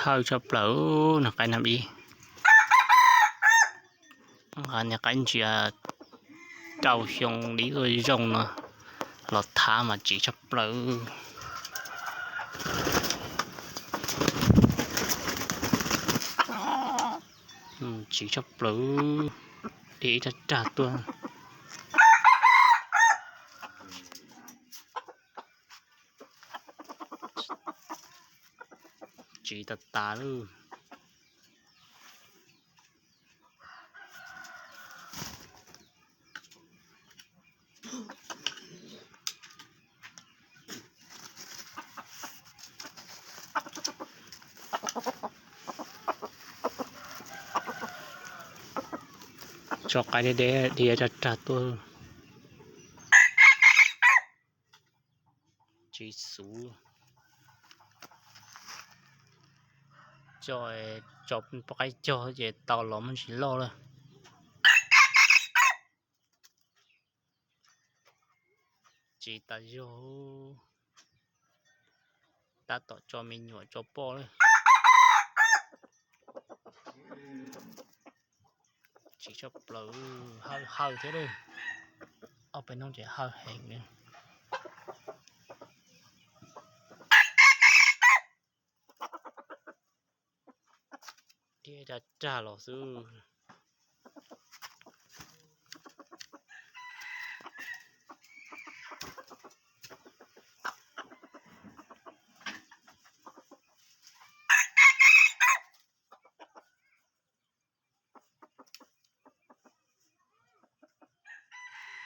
Hawj tshaj plaws, nws qaib nam ib. Nqa niag qaib ntsia rau xyoo li ua zoo no los thav mas tsiv tshaj plaws. Tsiv tshaj plaws, dhia ib rag rag tuaj. Tsiv tas tas lawm. Tso qaib deb deb dhia rag rag tuaj. Tsis xub. Tso, tso poj qaib cog ces tau los muaj ntsis loj lawm. Tsis tas zog, tab tom tso me nyuam tso poj lawm. Tsis tshaj plaws, hawj hawj thiab lawm. Ob peb hnub ces hawj heev li. Dhia rag rag los xwb.